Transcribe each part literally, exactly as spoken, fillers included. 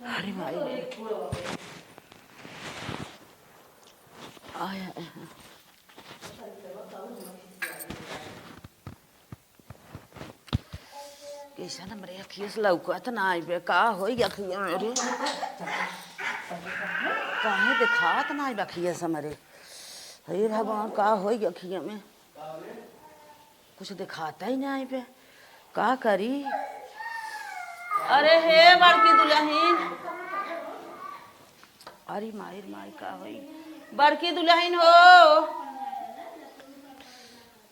अरे माई रे। आय, आय, आय। कैसन हमरे अखिया से लौकत नाई बे, का होई अखिया में रे? काहे देखात नाई बे अखिया से हमरे? हे भगवान, का होई अखिया में? कुछ देखात ही नाई बे, का करी? अरे हे बड़की दुलहिन, अरे माई रे माई, का होई? बड़की दुलहिन हो।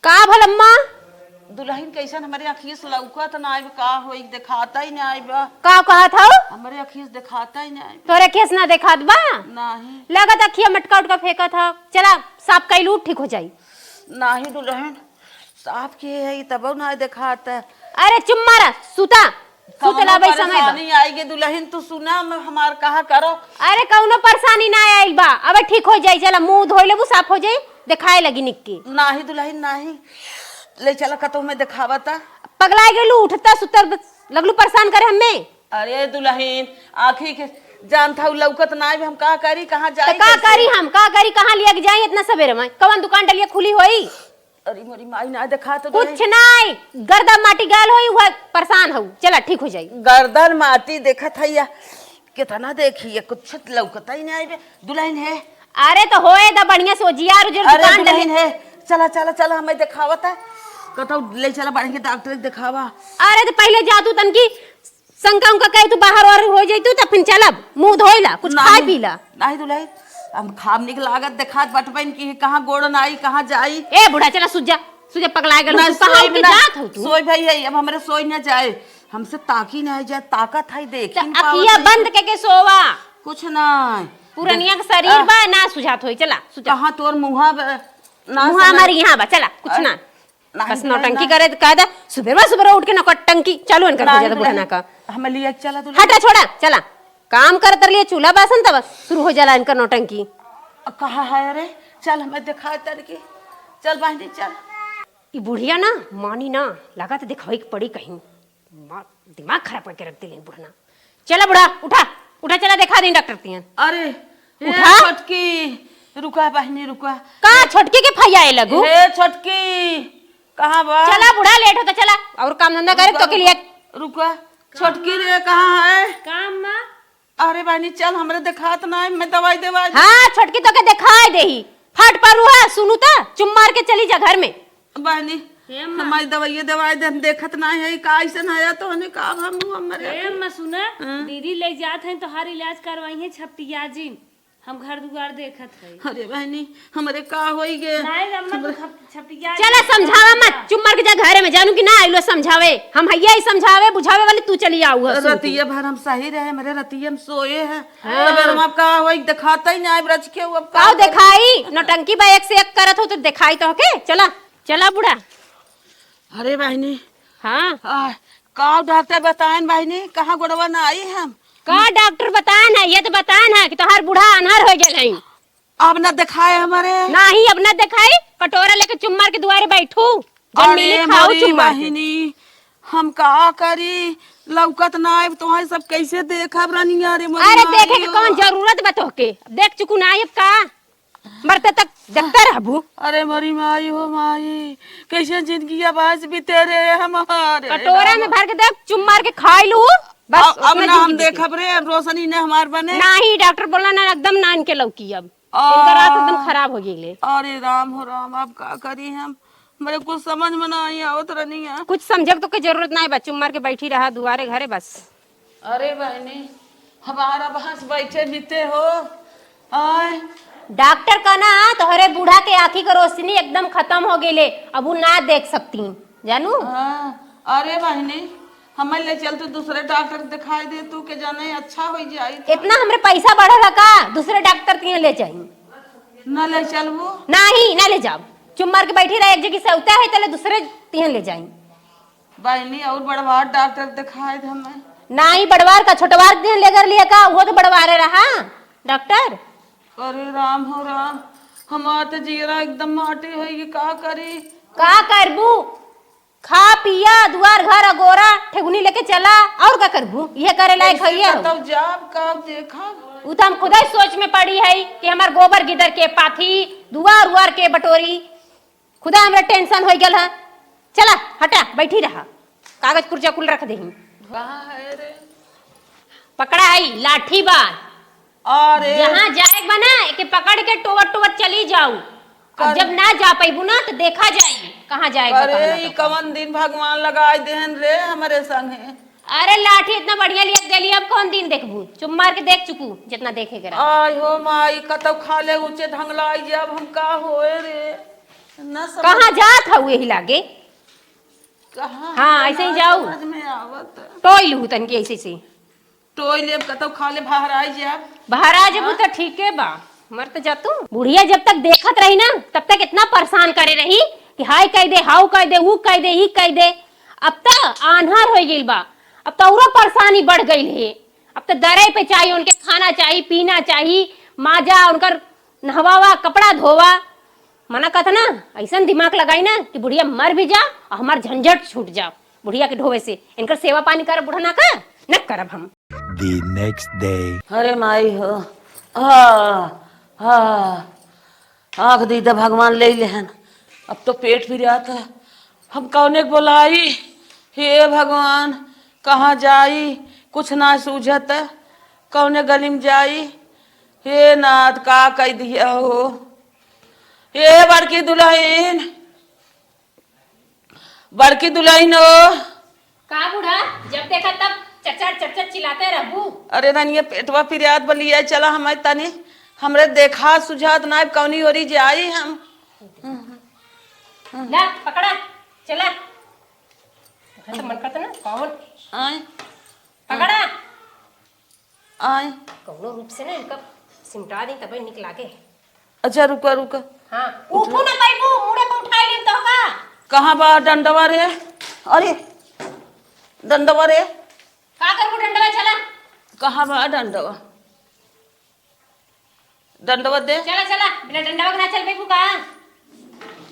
का भल अम्मा? दुलहिन, कैसन हमरे अखिया से लौकत ना आइब, का होई, देखाता ही ना आइब। का कहत हौ? हमरे अखिया से देखाता ही ना आइब। तोरे अखिया से ना देखात बा? नाही। लगत अखिया मटका उटका फेंकत हौ। चला, साफ कइलू, ठीक हो जाई। नाही दुलहिन, साफ किहे है, तबो ना देखात। अरे चुप मारा, सुता। सुतल कौनो आबै समय बा। परेशानी आई गे दुलहिन, तू सुना, हम, हमार कहा करो। अरे कौनो परेशानी ना आइल बा, अबे ठीक हो जाई। चला मुंह धोई लेबू, साफ हो जाई, देखाए लगी निक के। नाही दुलहिन नाही, ले चला कतौ में देखावा ता। पगलाए गेलू, उठता सुतल बस, लगलू परेशान करे हमें। अरे दुलहिन, आँखी के जान था लौकत ना आइब, हम का करी, कहाँ तो जाई, का कैसे? करी हम, का करी, कहाँ लिया के जाई इतना सवेरे में? कवन दुकान डलिया खुली होई? अरे मोरी माई, ना देखा तो कुछ दे। नाई, गर्दा माटी गाल होई, वह परेशान हऊ। चला, ठीक हो जाई। गर्दन माटी देखत है या, कितना देखी, ये कुछ लौकता ही नहीं आइबे। दुलहिन है। अरे तो होए दा बढ़िया से, वो जियार उजर अरे दुकान दुलहिन डले। है, चला, चला, चला, हमें देखावत है। कतौ ले चला, बढ़िया डॉक्टर के देखावा। अरे तो पहिले जा तू तनकी शंका उनका कहे तू बाहर और हो जइतू, तब फिर चलब, मुंह धोइला, कुछ नाही, खाए पीला। नाही दुलहिन, हम खाब निक लागत देखात बटबैन की कहाँ गोड़ नाई, कहाँ जाई। ए बूढ़ा, चला सुत जा, सुत जा, पगला गेल ना, तू, कहाँ सोई उठ के ना, जात हो तू? सोई भाई है, अब हमरे सोई ना जाए, हमसे ताकी ना जाए, ताकत है, देखी तो ना पावत अखिया है। बंद के, के सोवा। कुछ ना। पुरनिया के शरीर आ, बा, ना सुझात होई, चला, सुत जा। कहाँ तोर मुँहा बा, ना मुँहा समझ हमार यहाँ बा, चला, कुछ अरे, ना। नाही, बस नाही, नौटंकी नाही। करे त कह दे, सुबेरवा सुबेरवा उठ के नौटंकी चालू इनकर हो नाही, जाता बुढ़ना नाही। का। हम लिए चला तू हटा, छोड़ा, चला। काम करत रहलिए, चूल्हा बासन तब शुरू हो जाला इनकर नौटंकी। कहा है रे, चल हमें दिखा तर के, चल बहनी चल। ई बुढ़िया ना मानी ना, लगा तो दिखावे के पड़ी कहीं। मा-, दिमाग खराब करके रख देले बुढ़ना। चला बुढ़ा, उठा, उठा, चला देखा दी डॉक्टर तियन। अरे, ए उठा। छोटकी, रुका बहनी, रुका। का छोटकी के फैयाए लगू? ए छोटकी, कहाँ बा? चला बुढ़ा, लेट होता, चला। और काम धंधा करे रुका, तो के लिए। रुका, छोटकी रे, कहाँ है? काम माँ? अरे बहनी, चल, हमरे देखात ना है, मैं दवाई देवा। हाँ, छोटकी तो के देखाए देही। फट पर उहा, सुनू ता, चुम मार के चली जा घर में। बहनी, हे अम्मा। हमारी दवाइये दवाई दे, हम देखत ना है, का अइसन है तो हने का हम हमरे हे अम्मा, सुना, हाँ। दीदी ले जात हैं, तोहार इलाज करवाई है छपटिया जिन, हम घर दुआर देखत है। अरे बहनी, हमरे का होई गे? नहीं अम्मा, तू हमरे छप-, छपटिया चला, जिन समझावा मत, चुप मार के जा घरे में, जानू कि ना आइलो समझावे, हम हइया ही समझावे बुझावे वाली, तू चली आऊ हसू। रतिया भर हम सही रहे, हमरे रतिया हम सोए हैं, हाँ। तब हम अब का होई, देखाता ही ना आइब रच के, अब का का करी? देखाई, नौटंकी बा एक से एक करत हो तो देखाई तो के, चला। चला बुढ़ा। अरे बहिनी। हाँ। आ, का डॉक्टर बताएन बहिनी, कहाँ गोड़वा ना आई हम? का डॉक्टर बताएन है, ये तो बताएन है कि तोहार बूढ़ा अनहर हो गए हैं। अब ना दिखाए हमारे। नाही, अब ना दिखाई, कटोरा लेके चुम्मार के दुआरे बैठू। जब अरे मिली खाऊ मोरी चुम्मार के। बहिनी, हम का करी, लौकत ना आइब, तोहार सब कैसे देखब रनिया रे मोरी अरे माई देखे के हो। कौन जरूरत बा तोहके? देख चुकू ना आइब का? मरते तक देखते रहबू। अरे मोरी माई हो माई, कैसे जिंदगी अब आज बीते रे हमारे कटोरा रामा। में भर के देख, चुम मार के खाई लू। बस अब, अब उतना ना हम जिंदगी बीते। देखब रे, अब रोशनी ने हमार बने। नाही, डॉक्टर बोला ना, एकदम नान के लौकी अब। आ, इनका रात एकदम खराब हो गई ले। अरे राम हो राम, अब का करी हम? मेरे कुछ समझ में ना आई आवत रनिया। कुछ समझे के तो कोई जरूरत नाही बा, चुम मार के बैठी रहा दुआरे घरे बस। अरे बहिनी, हमारा बहस बैठे बीते हो। आय। डॉक्टर का ना, तोहरे बूढ़ा के आँखी के रोशनी एकदम खत्म हो गई ले, अब उ ना देख सकती, जानू। हाँ, अरे बहिनी, हमें ले चल तू दूसरे डॉक्टर दिखाई दे, तू के जाने अच्छा हो जाई तो। इतना हमरे पैसा बढ़ल है का, दूसरे डॉक्टर तिहे ले जाई? ना ले चलबू? नाही, ना ले जाब। चुप मार के बैठी रहे एक जगह से, उतर है तले दूसरे तिहे ले जाई। बहिनी, और बड़वार डॉक्टर दिखाए दे हमें। नाही, बड़वार का, छोटवार दिन लेकर लिए का, वो तो बड़वारे रहा डॉक्टर। अरे राम हो राम, हमार तो जीरा एकदम माटी होई, का करी? का करबू? खा पिया, दुआर घर अगोरा, ठेगुनी लेके चला, और का करबू? इहे करे लाइक कैसे हइये हो। कतौ जाब, का देखब? उ त हम खुदै सोच में पड़ी है कि हमार गोबर गिदर के पाथी, दुआर उआर के बटोरी, खुदा हमरा टेंशन होइ गल है। चला, हटा, बैठी रहा, कागज पुर्जा कुल रख देही। कहाँ है रे? पकड़ा है, लाठी बा। अरे। जहाँ जाए के बा ना, एके पकड़ के टोवत टोवत चली जाऊ। अब कर- जब ना जा पैबू ना, तो देखा जाई कहाँ जाए के बा, अरे, कहाँ ना ई तो। कवन दिन भगवान लगाई देहन रे हमरे संगे। अरे, लाठी इतना बढ़िया लिया देली, अब कौन दिन देखबू? चुप मार के देख चुकू, जितना देखे के रहा। आय हो माई, कतौ खा ले ऊंचे ढंगला आई जे, अब हम का होए रे? न समझ कहाँ जात हऊ यही लागे? कहाँ हाँ, है, ऐसे ही ना जाऊ। समझ में आवत। टोई लू तनके ऐसे से। टोई लेब, कतौ खा ले, बाहर आई जाब। बाहर आ जाबू हाँ? तो ठीके बा, मर तो जा तू। बुढ़िया जब तक देखत रही ना, तब तक इतना परेशान करे रही कि हाय कह दे, हाउ कह दे, ऊ कह दे, ई कह दे। अब तो आन्हर हो गइल बा, अब तो औरो परेशानी बढ़ गइल है। अब तो दरे पे चाहिए, उनके खाना चाहिए, पीना चाहिए, माजा, उनकर नहवावा, कपड़ा धोवा। मना कहत ना, ऐसन दिमाग लगाई ना कि बुढ़िया मर भी जा और हमार झंझट छूट जा। बुढ़िया के ढोवे से इनकर सेवा पानी करब बुढ़ना का, न करब हम। The next day. अरे माई हो, आ, आ, आँख दी दे भगवान ले लेहन। अब तो पेट पिरात है, हम कौने के बोलाई? हे भगवान, कहाँ जाई? कुछ ना सूझत, कौने गली में जाई? हे नाथ, का कह दिया हो? हे बड़की दुल्हन, बड़की दुल्हन हो। का बूढ़ा, जब देखा तब चचर चचर चिल्लाते रहबू। अरे रानिया, पेटवा पिरात बलिया, चला हम तनी, हमरे देखा सुझात ना कौनी ओरी जाई हम। ला पकड़ा, चला। घर से मन करता ना, कौन? आए। पकड़ा। आए। कौनो रूप से ना इनका सिमटा दी, तबे निक लागे। अच्छा, रुका, रुका। हाँ, उठू ना पाइबू, मुड़े पे उठाई लेब तो का? कहाँ बा डंडवा रे? अरे, डंडवा रे। का करबू डंडवा, चला। कहाँ बा डंडवा? डंडवा दे। चला, चला, बिना डंडवा के ना चल पाइबू का?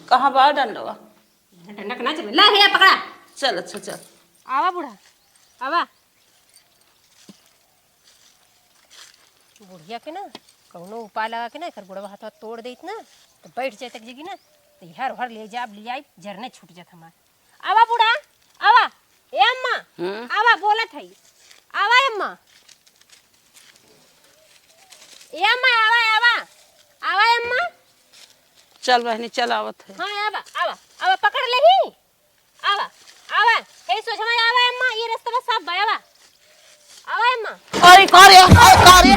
कहाँ बा डंडवा? डंडा के ना चल, ला, हे पकड़ा। चल, अच्छा, चल। आवा बूढ़ा, आवा। बुढ़िया के ना कौनो उपाय लगा के ना एकर गोड़वा हाथवा तोड़ देत ना, तो बैठ जाए तक जगी ना, तो हर हर ले जाब, ले आई, जरने छूट जात हमार। आवा बूढ़ा, आवा। ए अम्मा, हम्म? आवा, बोलत हई। आवा अम्मा। ए अम्मा, आवा, आवा। आवा अम्मा। चल बहनी, चल आवत है। हाँ, आवा, आवा, आवा, पकड़ लेही। आवा, आवा, हे सोझवा आवा अम्मा, ये रस्तवा साफ बा, आवा। आवा अम्मा। अरे का रे, अरे का रे,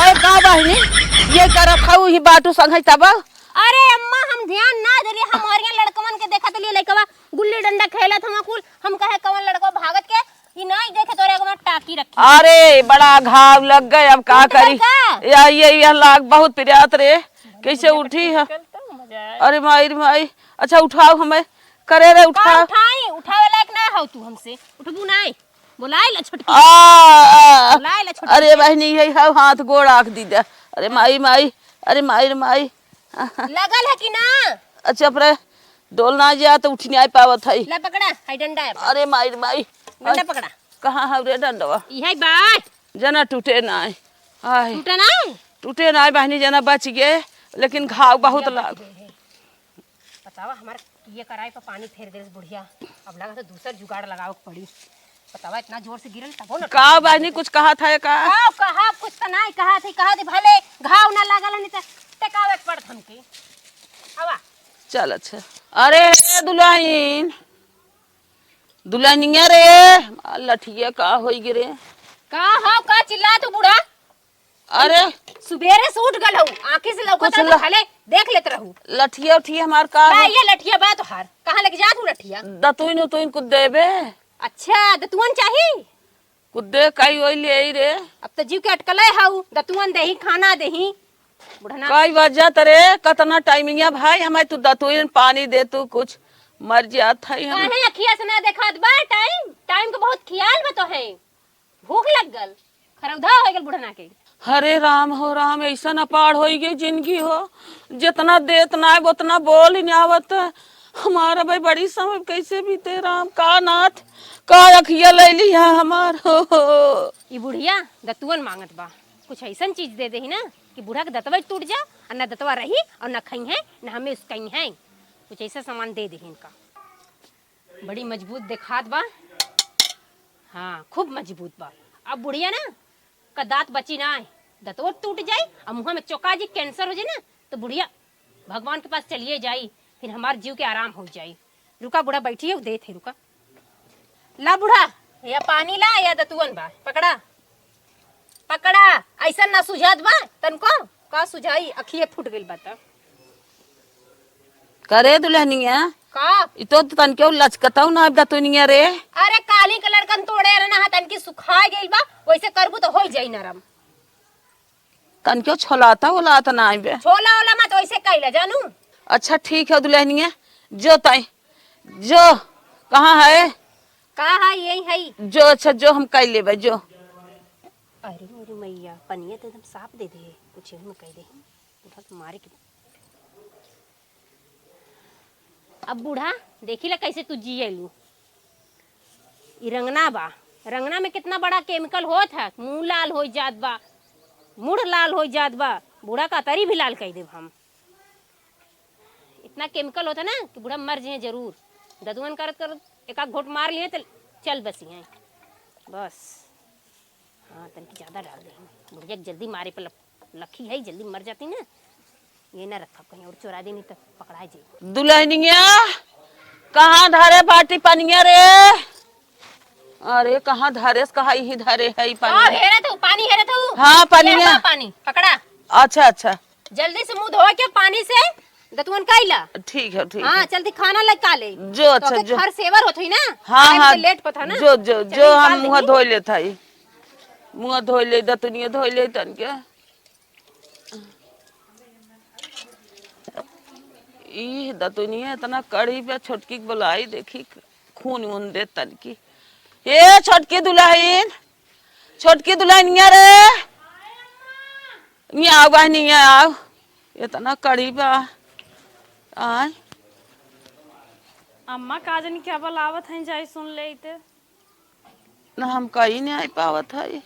अरे का बहिनी, ये करत हऊ ही बाटू संग है तब? अरे अम्मा, हम ध्यान ना देली, हम औरिया लड़कवन के देखत लिए, लइकवा गुल्ली डंडा खेलत हवा कुल, हम कहे कवन लड़कवा भागत के, ई नाई देखे तोरे एगो टाकी रखी। अरे बड़ा घाव लग गए, अब का उठ गल करी? का? या, ये, ये लाग बहुत पिरात रे, कैसे उठी है? अरे माई रे माई, अच्छा उठाओ हमें, करे रे, का उठा। उठाई? उठावे लायक ना हौ तू हमसे। उठबू नाई। बोलाए ला छोटकी। आ, आ, बोलाए ला छोटकी अरे के। बहिनी, यही हौ, हाथ गोड़ आख दी दे। अरे माई, माई, अरे माई रे माई। लगल है कि ना? अच्छा, अपने डोल ना जा तो उठ नहीं पावत है। ला पकड़ा, हाय डंडा है। अरे माई रे माई। डंडा पकड़ा। कहाँ हौ रे डंडवा? इहे बा। जना टूटे नाय। आय। टूटे नाय? टूटे नाय बहिनी, जना बच गए, लेकिन घाव बहुत लाग। बतावा, हमार ये कराई पर पानी फेर देलस बुढ़िया। अब लगा तो दूसर जुगाड़ लगावे के पड़ी। बतावा, इतना जोर से गिरल तबो न का टूटे। बहिनी, कुछ कहा था का? का कहा, कुछ तो नाय कहा थी, कहा थी भले घाव ना लागल नहीं तो टेकावे के पड़त हमके। आवा। चल अच्छा। अरे हे दुल्हन, दुल्हनिया रे, आ लठिया का होई गे रे? का हो, का चिल्ला तू बूढ़ा? अरे सुबेरे से उठ गल हऊ, आँखी से लौकत कुछ रहा तो ल- भले देख लेत रहू। लठिया उठिया हमार का बा, हो? ये लठिया बा तोहार, कहाँ लेके जात हूँ लठिया? दतुइन उतुइन कुछ देबे? अच्छा, दतुअन चाही? कुछ दे, काई ओई ले आई रे। अब तो जीव के अटकले हऊ, दतुअन देही, खाना देही, बुढ़ना। काई वजह तरे, कतना टाइमिंग है भाई, हमें तू दतुइन पानी दे, तू कुछ मर जात है हम। काहे अखिया से ना देखात बा टाइम? टाइम के बहुत ख्याल बा तोहे। भूख लग गल, खरौधा हो गल बुढ़ना के। हरे राम हो राम, ऐसन अपार होई गई जिंदगी हो, जितना देत ना है, उतना बोल ही नहीं आवत। हमारा भाई बड़ी समय कैसे बीते राम, का नाथ, का अखिया ले लिया हमार, हो, हो। ई बुढ़िया दतुअन मांगत बा, कुछ ऐसन चीज दे देही ना कि बूढ़ा के दतवा टूट जा, और ना दतवा रही और ना खइहैं, ना हमें उसकइहैं। कुछ ऐसा सामान दे देही इनका। बड़ी मजबूत देखात बा। हाँ, खूब मजबूत बा। अब बुढ़िया ना का दांत बची ना है, दतवा टूट जाई और मुँह में चोका जी, कैंसर हो जाई ना, तो बुढ़िया भगवान के पास चलिए जाई, फिर हमार जीव के आराम हो जाई। रुका, बूढ़ा बैठी है, देत है, रुका। ला बूढ़ा, या पानी ला, या दतुअन बा, पकड़ा, पकड़ा। ऐसा ना सुझात बा तनको, का सुझाई, अखिए फूट गइल बा त। करे दुल्हनिया, का? ई तो तनके लचकतौ ना अब दतुनिया रे। अरे काली के लड़कन तोड़े रहना है, तनकी सुखा गइल बा, वैसे करबू तो हो जाई नरम। तनके छोलाता ओलाता ना आइबे। छोला ओला मत वैसे कैला जानू। अच्छा ठीक है दुल्हनिया, जो ताई, जो, कहाँ है? का है, यही है। जो, अच्छा जो, हम कई लेबे, जो। अरे मोरी मैया, पनिया तो एकदम साफ दे दे, कुछ यही में कह दे, उठा के मारे के। अब बूढ़ा, देखी ला कैसे तू जियलू। ई रंगना बा, रंगना में कितना बड़ा केमिकल होत है, मुंह लाल हो जात बा, मुड़ लाल हो जात बा, बूढ़ा का तरी भी लाल कई देब हम। इतना केमिकल होत है ना कि बूढ़ा मर जिहे जरूर। दतुअन करत करत एक आध घोट मार लिए तो चल बसी हैं बस। हाँ, तनकी ज्यादा डाल दे। बुढ़िया के जल्दी मारे पर लप-, लखी है, जल्दी मर जाती ना। ये ना रखब कहीं और चोरा देनी तो पकड़ा जाई। दुल्हनिया, कहाँ धरे बाटी पनिया रे? अरे, कहाँ धरे से कहा, यही धरे है ई का पनिया। हेरे तू, पानी हेरे तू? हाँ, ये पनिया। बा पानी, पकड़ा। अच्छा, अच्छा। जल्दी से मुंह धो के पानी से दतुअन कइला। ठीक है, ठीक हाँ, है। जल्दी खाना लगा ले। जो, तो अच्छा, के जो। खर सेवर होत हुई ना, हाँ, time हाँ। से लेट पता ना। जो, जो, चली जो, हम निकाल मुँह देही। धोई लेत हई। मुँह धोई ले, दतुनिया धोई ले तन के। ई दतुनिया इतना कड़ी बा, छोटकी के बोलाई देखी, खून वून दे तनकी। ए छोटकी दुल्हन, छोटकी दुल्हनिया रे, निया आओ बहनी, निया आओ। इतना कड़ी बा। आय। अम्मा का जनी क्या बुलावत हैं, जाई सुन लेइत। ना हम कहीं नहीं आई पावत है।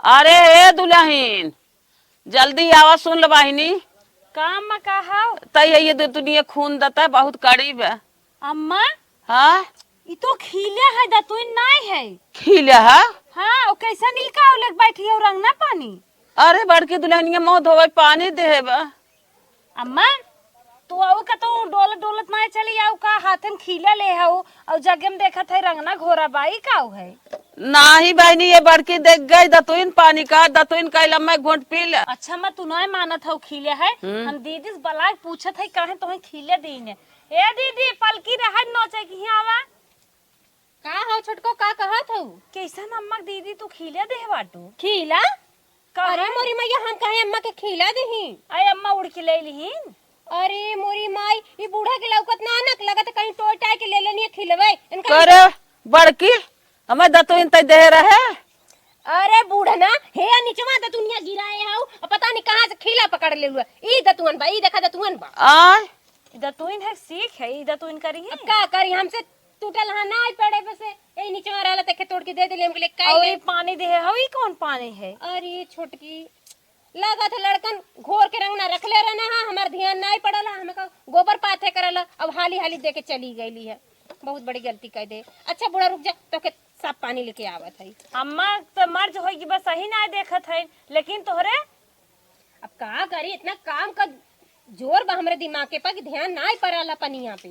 अरे हे दुल्हन, जल्दी आवा, सुन ल बहिनी। का अम्मा, का हव? तई ये दतुनिया खून देता है, बहुत कड़ी बा। अम्मा, हाँ? ई तो खीले है, दतुइन नाय है। खीले है? हाँ, ओ कैसन ई का लेके बैठी है रंगना पानी? अरे बड़की दुल्हनिया मुँह धोवे पानी देहे बा। अम्मा, तू आऊ का तो डोलत डोलत नाय चली आऊ का, हाथे में खीला ले हऊ, अउ जगे में देखत है रंगना घोरा बा, ई काऊ है? नाही बहिनी, ये बड़की देख गई दतुइन पानी का, दतुइन कइला मैं घोंट पी ले। अच्छा, मैं तू नाय मानत हऊ खीले है, हम्म। हम दीदी से बलाय पूछत है काहे तोहे खीले दीन है। ए दीदी, पलकी रहा नोचे की हियाँ आवा। का हो छोटको, का कहत हऊ? कैसन अम्मा के दीदी तू खीला देह बाटू? खीला? का अरे है? मोरी मैया, हम काहे अम्मा के खीला देही? अरे अम्मा उड़ के ले लिहिन। अरे मोरी माई, ई बूढ़ा के लौकत ना, ना लगत कहीं टोय टाय के ले लेनी है खिलवे। इनका करे बड़की, हमें दतुइन तई देह रहे। अरे बूढ़ा ना, हे निचवा दतुनिया गिराए हऊ, अब पता नहीं कहाँ से खीला पकड़ ले हुआ। ई दतुअन बा, ई देखा दतुअन बा। आय। ई दतुइन है, सीख है, ई दतुइन करी है। अब का करी, हमसे टूटल हाँ ना आई पड़े बसे, यही निचवा रहला तेखे तोड़ के दे देले, हम कहले काहे और दे? ई पानी देहे हऊ, ई कौन पानी है? अरे छोटकी, लागत है लड़कन घोर के रंगना रखले रहना है, हमार ध्यान नाई पड़ला, हमें का गोबर पाथे करला, अब हाली हाली दे के चली गईली है, बहुत बड़ी गलती कर दे। अच्छा बूढ़ा रुक जा, तोके साफ पानी लेके आवत है। अम्मा तो मर्ज होई कि बस सही ना देखत है, लेकिन तोहरे अब का करी, इतना काम का जोर बा हमरे दिमाग के पर कि ध्यान नाई पड़ला पनिया पे।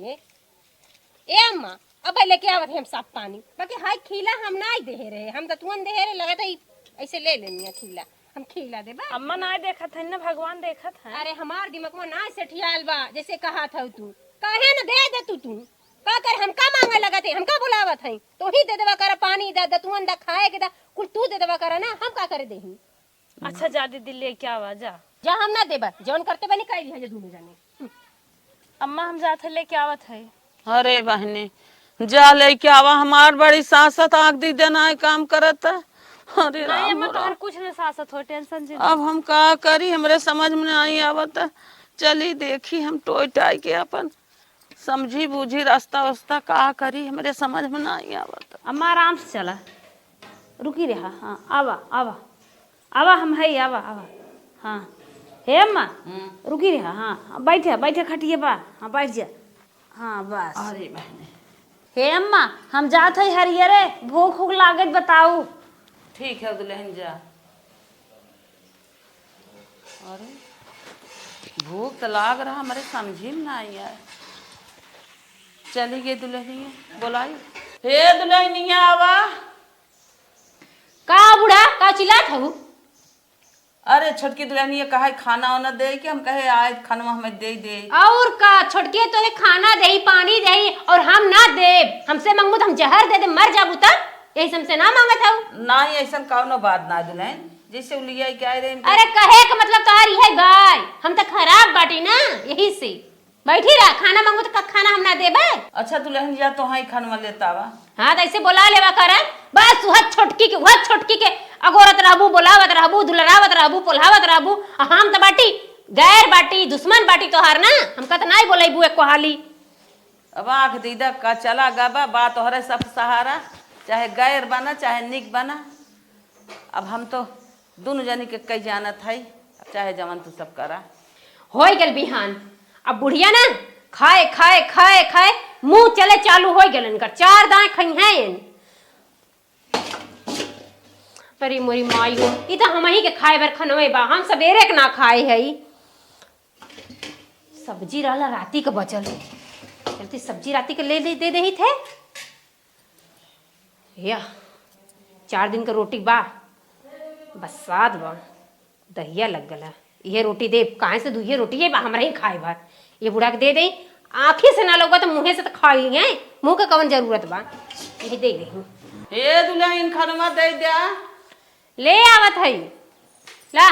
ए अम्मा, अब लेके आवत है हम साफ पानी, बाकी हाय खीला हम नाई देहे रहे, हम दतुअन देहे रहे, लगत है ऐसे ले लेनी है खीला, हम खीला देबा। अम्मा नाई देखत है ना, भगवान देखत है। अरे हमार दिमाग में नाई सेठियाल बा, जैसे कहा था तू, काहे न दे दे तू, तू का कर, हम का मांगे लगत है, हम का बुलावत है, तू ही दे देवा कर, पानी दा, दतुअन दा, खाए के दा, कुल तू दे देवा कर ना, हम का करे देही। अच्छा जा दीदी, लेके आवा जा। जा, हम ना देबा, जौन करते बनी कह लिया जा दोनों जाने। अम्मा हम जात है, लेके आवत है। अरे बहनी, जा लेके आवा, हमार बड़ी सासत आँख दी देना है काम करत। अरे नहीं राम अम्मा, हो राम। तोहर कुछ न सासत हो, टेंशन जिन। अब हम का करी, हमरे समझ में नहीं आवत। चली देखी हम टोय टाय के अपन समझी बूझी रास्ता वास्ता का करी, हमरे समझ में नाहीं आवत। अम्मा, आराम से चला, रुकी रहा। हाँ, आवा, आवा, आवा, हम है, आवा, आवा। हाँ, हे अम्मा, हम्म। रुकी रहा। हाँ, बैठे, बैठे, खटिए बा। हाँ, बैठ जा। हाँ, बस। अरे बहने। हे अम्मा, हम जात हई हरियरे, भूख उख लागत बताऊ। ठीक है दुल्हन, जा। अरे, भूख त लाग रहा, हमरे समझी में ना आई है। चली गई दुल्हनिया, बोलाई। हे दुल्हनिया, आवा। का बुढ़ा, का चिल्लात हऊ? अरे, छोटकी दुल्हनिया कहा है खाना वाना दे के, हम कहे आए खाना हमें दे दे। और का, छोटकी तोहे खाना देई, पानी देई, और हम ना देब। हमसे मांगबू तो हम जहर दे दे, मर जाबू तब। यही से हमसे ना मांगत हऊ। नाही, ऐसन कौनो बात ना दुल्हन, जैसे उ लिया के आए रहे इनके। अरे, कहे के मतलब तोहार इहे बाय, हम तो खराब बाटी ना, यही से। बैठी रहा, खाना मांगू तो का खाना हम ना देबे? अच्छा दुल्हन, जा तो हाँ खाना लेता आवा। हाँ, तो ऐसे बोला लेवा करन, बस वह छोटकी के, वह छोटकी के अगोरत रहबू, बोलावत रहबू, दुलरावत रहबू, पोल्हावत रहबू। आ हम तो बाटी, गैर बाटी, दुश्मन बाटी तोहार ना, हमका तो नाई बोलैबू एको हाली। अब आँख दीदा का चला गबा, बा तोहरे सब सहारा, चाहे गैर बना, चाहे निक बना। अब हम तो दुनु जनी के कई जानत हई, अब चाहे जवन तू सब करा। होई गल बिहान, अब बुढ़िया ना खाए, खाए, खाए, खाए, मुंह चले चालू होई गल इनकर, चार दाएं खइहैं इन। अरे मोरी माई हो, ई त हमही के खाए भर खनवे बा, हम सबेरे के ना खाए हई। सब्जी रहला राती के बचल, चलती सब्जी राती के ले, ले दे देही थे। या, चार दिन के रोटी बा, बसात बा, दहिया लग गला। इहे रोटी दे, काहे से दुइये रोटी बा, हमरा ही खाए भर। ये बुढ़ा के दे दे, आँखी से ना लौका तो मुँहे से तो खा ली है, मुँह के कवन जरूरत बा, ये दे दे। हे दुल्हन, खानवा दे द्या। ले आवत हई, ला।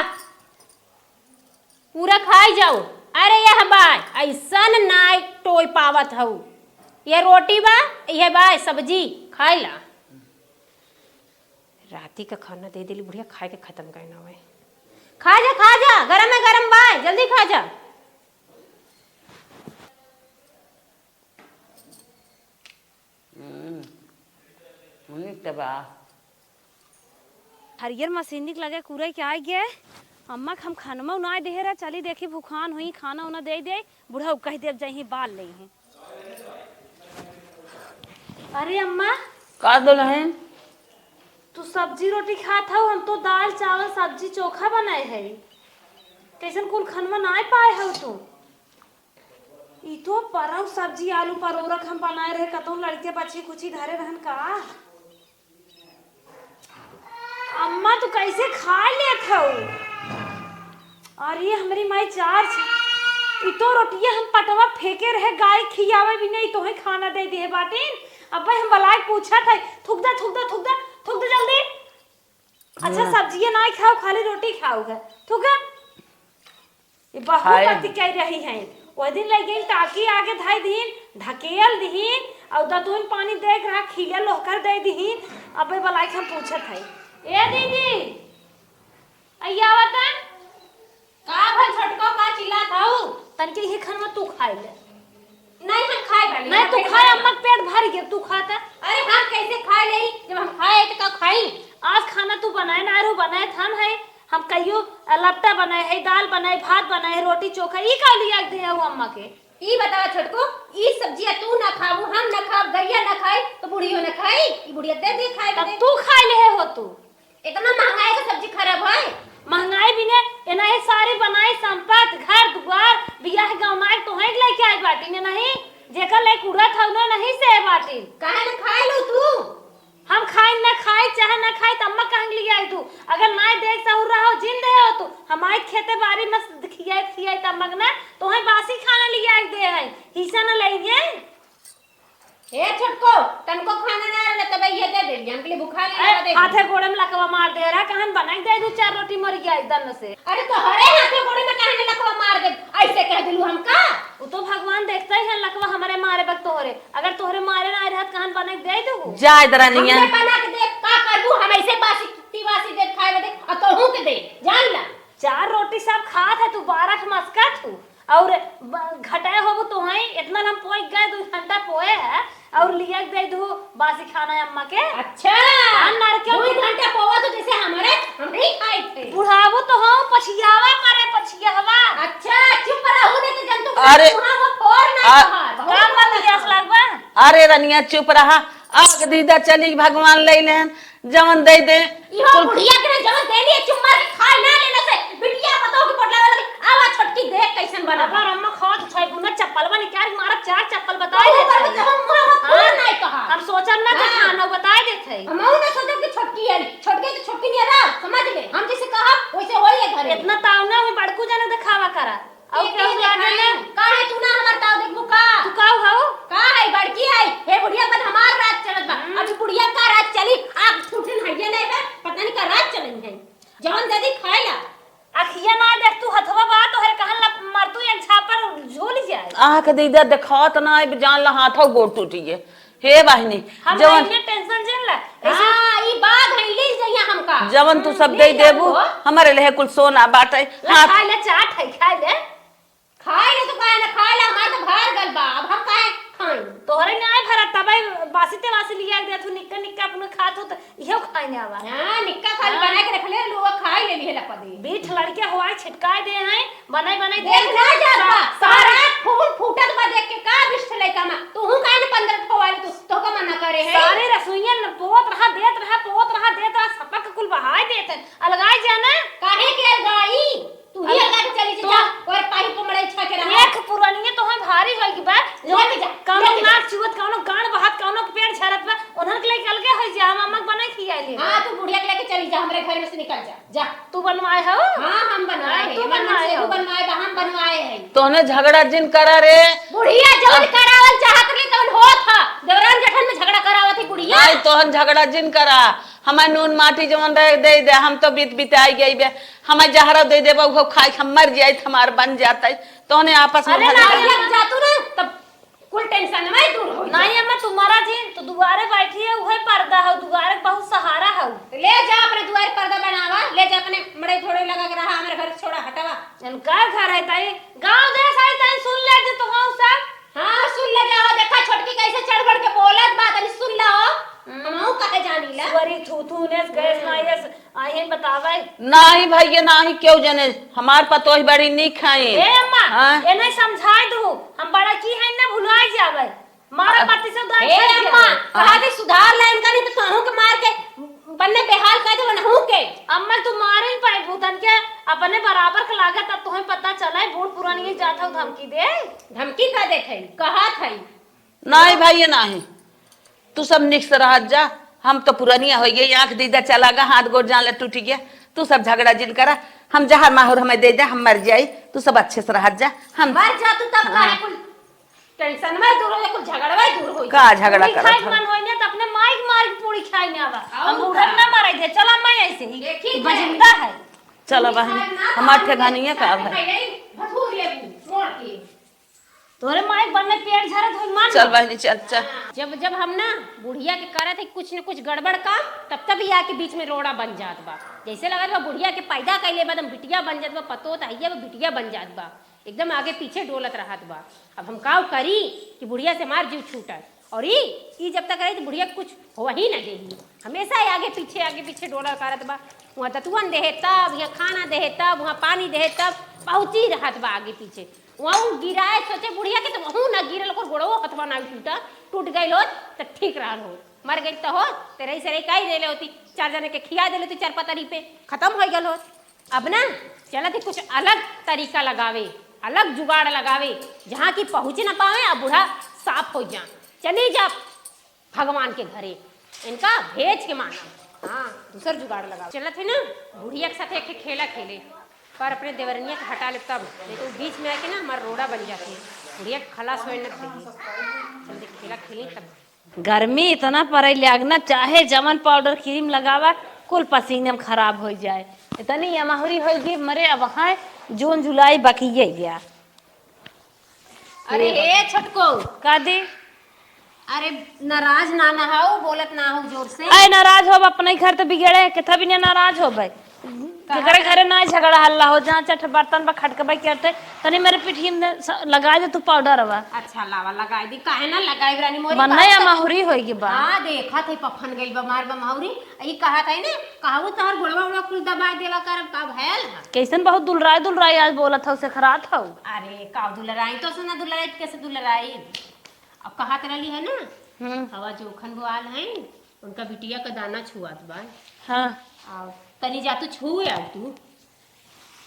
पूरा खाई जाओ। अरे यह बाय, ऐसन नाई टोय पावत हऊ। यह रोटी बा, यह बाय सब्जी, खाई ला। राती का खाना दे देली बुढ़िया, खाए के खत्म करे ना होए। खा जा, खा जा, गरम है, गरम बाय, जल्दी खा जा। हम्म, नीक त बा। हरियर मशीनी के लगे कुरई के आइ गए। अम्मा के हम खानमा उनाए देहे रहा, चली देखी भुखान हुई, खाना उना दे दे, बुढ़ऊ कह देब जइहीं बाल लेइहीं। अरे अम्मा। का दुल्हन? तू सब्जी रोटी खात हऊ, हम तो दाल चावल सब्जी चोखा बनाए है। कैसन कुल खनवा नाय पाए हऊ तू? ई तो परौ सब्जी आलू परोरक हम बनाए रहे, कतौ लड़के बच्ची कुची धरे रहन का? अम्मा, तू कैसे खा लेत हऊ? अरे, हमरी माई चार छ-, ई तो रोटिया हम पटवा फेंके रहे, गाय खियावे भी नहीं, तोहे खाना दे दिए बाटिन। अब्बे हम बलाए पूछत है, थूक दा, थूक दा, थूक दा, थूक दा जल्दी। अच्छा, हम्म। सब्जिया ना खाओ, खाली रोटी खाओ है, थूक दा। ये बहुत खाए। अति कह रही हैं। वह दिन ले गई टाकी आगे धाई दीन, ढकेल दीन, और दतुन पानी देख रहा, खिया लोहकर दे दीन। अबे बलाई के हम पूछत है, "ए दीदी, अइया आवतन?" का भल छोटको, का चिल्लात हऊ? तनके ये खाना तू खाई ले। नहीं, हम खाए वाली नहीं, हैं, तू पेट खाए, भर अम्मा के पेट भर गया, तू खाता। अरे, हम कैसे खाए लेई? जब हम खाए, तो का खाई? आज खाना तू बनाए ना, आरू बनाए, हम है, हम कहियो लपटा बनाए है, दाल बनाए, भात बनाए है, रोटी चोखा, ई का लिया दे हऊ अम्मा के? ई बतावा छोटको, ई सब्जिया तू ना खाबू, हम ना खाब, गरिया ना खाई, तो बुढ़ियो ना खाई, ई बुढ़िया दे दे खाए तब बदे। तू खाए ले हो तू। इतना महंगाई का सब्जी खराब है? महंगाई भी ने, एना ही सारी बनाई संपत, घर दुआर, बियाह गमाई तोहे के लेके आई बाटी ने नहीं, जेकर लेके उड़त हऊ ने नहीं से बाटी। काहे न खाए लू तू? हम खाई न खाई, चाहे न खाई, त अम्मा कहन लिया आई तू। अगर नाय देख सहूर रहो, जिन दे हो तू, हमारे खेते बारी में खियाई, खियाई त अम्मा के ना, तोहे बासी खाना लिया आई दे है, हिस्सा न लेंगे। ए छोटको, तनको खाना ना रहले, तबे ये दे देली, हमके लिए भुखा नहीं ए, लगा दे। हाथे गोड़े में लकवा मार दे रहा, कहन बनाई दे दू चार रोटी मर गया एकदम से। अरे तोहरे हाथे गोड़े में काहे लकवा मार दे, ऐसे कह दिलू हमका? वो तो भगवान देखते ही हैं लकवा हमारे मारे बक तोहरे, अगर तोहरे मारे ना रहत कहन बनाई दे दू। जा इधर आ निया। हमने बना के दे, का करबू, हम ऐसे बासी, तिवासी दे खाए दे, और तोहू के दे, जान ला। चार रोटी सब खात है, तू बारह के मस्का तू, और ब-, घटाए होबू तोहई, इतना हम पोई गए। सिखाना है अम्मा के। अच्छा। हाँ, नरके दुई घंटा पोवा तो जैसे हमरे, हमरे ही खाई थे। बुढ़ावो तो हो, पछियावा करे, पछियावा। अच्छा, चुप रहू, नहीं तो जंतु अरे, बुढ़ावो फोड़ ना आ, तोहार। बहुत का मन बोलत पियास हो। लागबा? अरे रनिया, चुप रहा। आग दीदा चली, भगवान ले लेन, जवन दे दे। इहो कुल बुढ़िया के ना जवन देली है, चुम्मा के खाए ना लेने से, बिटिया पतोह के पोटला वाला के, आवा छोटकी देख कैसन बना। अगर अम्मा खात छै गुना चप्पल बनी, क्या मारा चार चप्पल बताए बहुत देते बड़ा हैं। जवन मुँह में फूल हाँ, नहीं कहा। हम सोचब ना जे हाँ। खाना बताए देते हैं। हम ना सोचब कि छोटकी है, छोटकी तो छोटकी नहीं रहा, समझ ले। हम जैसे कहा, वैसे होई है घरे। इतना ताव ना हुई, बड़कू जाने दिखावा करा। अउ के केहू के लागे खाए? ना? काहे तू ना हमार ताव देखबू का? तू का हऊ? का है, बड़की है? हे बुढ़िया, पर हमार राज चलत बा। हम्म। अभी बुढ़िया का राज चली? आग फूटन हइये नहीं बा, पता नहीं का राज चलन है। जवन दे दी खाए ला। अखिया ना देख तू, हथवा बा तोहरे, कहन ला मर तू एक झापड़ झूल जाए। आँख दीदा देखात ना, अब जान ला हाथों गोड़ टूटी है। हे बहिनी, हम जवन इतने टेंशन जिन ला। ऐसे हाँ, ई बात है, ले जइया हमका। जवन तू हम्म, सब ले दे देबू, जाबू। हमरे लेहे कुल सोना बाटे। ले हाथ खाए ले, चाट है, खाए ले। खाए ले तो काहे ना, खाए ले, हमार तो भर गल बा, अब हम काहे खाई? तोहरे नाय भरा, तबे बासी ते बासी लिया के देथू, निक्का निक्का अपने खात हो तो इहो खाए ने आवा। हाँ, निक्का खाली हाँ। बना के रख ले, लोग खाए ले लिए लपदे। बीठ लड़के हुआ छिटकाए दे हैं, बनाई बनाई देख दे। ना जात बा, सा-, सारा खून फूटत बा देख के, का बिष्ट लइका मा, तू हूँ काहे न पंद्रह ठो वाली तू, तोहका मना करे है? सारे रसोइया न पोत रहा, देत रहा, पोत रहा, देत रहा, सपक कुल बहाए देत है, अलगाए जाना। काहे के अलगाई? तू ही अलग अलगा के चली जा, तू जा, और पाही को मड़ई छा के रहा। एक पुरानिया तो है भारी होई की बा, लेके जा, कौनो लेके जा। नाक चुवत, कौनो गान बहात, कौनो पेट झरत बा, उन्हन के लेके अलगे होई जा, हम अम्मा के बनाई खिया ले। हाँ, तू बुढ़िया के लेके चली जा, हमरे घर में से निकल जा, जा। तू बनवाए हो? हाँ, हम बनवाए हाँ, हैं। तू हमार बनवाए मनसेधू हो। बनवाए बा, हम बनवाए हैं। तोहने झगड़ा जिन करा रे। बुढ़िया जवन अब करावल चाहत रही, तवन होत ह। देवरान जेठन में झगड़ा करावत ही बुढ़िया। नहीं, तोहन झगड़ा जिन करा। हमार नून माटी जवन रहे, दे दे, हम तो बीत बिताई गई बे। हमार जहरा दे देबा, उहो खाई, हम मर जाई, हमार बन जाता। तोहने आपस में अरे झगड़ा नहीं, अब जातू ना, तब कुल टेंशन में दूर हो जाए। नहीं अम्मा, तुम्हारा जी तो दुआरे बैठी है, उहे पर्दा है, दुआरे बहुत सहारा है। ले जा अपने दुआरे पर्दा बनावा, ले जा अपने मड़ई थोड़े लगा के रहा, हमारे घर छोड़ा, हटावा। इनका घर है ताई, गाँव देश है ताई, सुन ले जे तो हो सब। हाँ, सुन ले जाओ, देखा छोटकी कैसे चढ़ बढ़ के बोलत बा, तनी सुन ला हो। हम्म। हमहू कहे जानी ला। सुअरी थू थू ने गैस ना ये आइहन बतावे। नाही भइया, नाही, केहू जने, हमार पतोह बड़ी नीक हईन। ए अम्मा, हाँ? एने समझाए दू, हम बड़ा की है ना भुलाए जावे। मारा अ-, पति से उधार ए छीन अम्मा, जावे। कहा हाँ। दे सुधार ला इनका, नहीं तो तोहू के मार के बन्ने बेहाल कर दे, वनहू के। अम्मा, तू मारे ही पाए भूतन के, अपने बराबर के लागत, अब तुम्हें पता चला है, बूढ़ पुरानी जात हो धमकी दे। धमकी का देत है, कहत है। नाही भइया, नाही। तू सब निक से रहत जा, हम तो पुरनिया होइ गई, आँख दीदा चला गा, हाथ गोड़ जान ले टूटि गया। तू सब झगड़ा जिन करा, हम जहर माहुर हमें दे दे, हम मर जाई, तू सब अच्छे से रहत जा। हम मर जा तू, तब हाँ। काहे कुल टेंशन में दूर हो, कुल झगड़वा दूर हो। का झगड़ा पूरी करत खाए हो? मन होई ना तो अपने माई के मार के पूरी खाए में आवा। और हम उधर का? ना मारे दे, चला मैं ऐसे ही देखी थे। बजिंदा है। चला पूरी बहन, खाए ना हमार तो ठेकानिया का खाए है? नहीं, भटूर ले लूं, मोड़ के। तोरे माई के बनने पेट झरत होई, मान चल लो। बहिनी, चल, चल। जब, जब हम ना बुढ़िया के करत है कुछ न कुछ गड़बड़ काम, तब तब ही आके बीच में रोड़ा बन जात बा। जैसे लगत बा बुढ़िया के पैदा कइले बाद हम बिटिया बन जात बा, पतो त हइये बा, बिटिया बन जात बा, एकदम आगे पीछे डोलत रहत बा। अब हम काव करी कि बुढ़िया से हमार जीव छूटे। और ई, ई जब तक रही तो बुढ़िया के कुछ हो ही ना देही, हमेशा ही आगे पीछे, आगे पीछे डोला करत बा। वहाँ दतुअन देहे तब, यहाँ खाना देहे तब, वहाँ पानी देहे तब, पहुँची रहत बा आगे पीछे। वहाँ उ गिराए सोचे बुढ़िया के, तो वहू ना गिरल, ओकर गोड़वो हथवा ना टूटा, टूट गइल होत, तो ठीक रहल होत, मर गइल तो होत, तेरही सेरही कई देले होती, चार जने के खिया देले होती, चार पतरी पे खत्म हो गल होत। अब ना चलत ही कुछ अलग तरीका लगावे, अलग जुगाड़ लगावे, जहाँ की पहुँच ना पावे, आ बूढ़ा साफ हो जा, चली जा। भगवान के घरे इनका भेज के मानब। हाँ, दूसर जुगाड़ लगाओ। चलत है ना, बुढ़िया के साथे एक खेला खेले, पर अपने देवरनिया के हटा ले तब, नहीं तो बीच में आके ना हमार रोड़ा बन जाती है। बुढ़िया के खलास होए न देगी। चल दे, खेला खेली तब। गर्मी इतना पड़े लाग ना, चाहे जमन पाउडर क्रीम लगावा, कुल पसीने में खराब हो जाए। इतनी अमहुरी होगी, मरे अब है जून जुलाई बकिए गया। अरे हे छोटको। का दी? अरे नाराज ना ना हो, बोलत ना हो जोर से। अरे नाराज होब, अपने घर तो बिगड़े, कितना भी ना नाराज होब। केकरे घरे ना झगड़ा हल्ला हो, जहाँ चट बर्तन पर खटकबे करते, तनी मेरे पिठिया में स-, लगाइ दे तू पाउडरवा। अच्छा, लावा, लगाइ दी। काहे ना लगाइब रानी मोरी, मन का नहीं, कर- अमहुरी होइगी बा। हाँ, देखत है, पफन गइल बा, मार बा महुरी। ई कहत है ना, कहू तोहर गोड़वा उड़वा कुल दबाइ देवा करब, का भयल है? कैसन बहुत दुलराइ दुलराइ आज बोलत हौ, सेखरात हौ। अरे, का दुलराई, तो सुना दुलराई, कैसे दुलराई? अब कहत रहली है ना, हम्म। हवा जोखन बोआल है, उनका बिटिया का दाना छुआत बा। हाँ। आ, तनी जा तू छुए आ तू।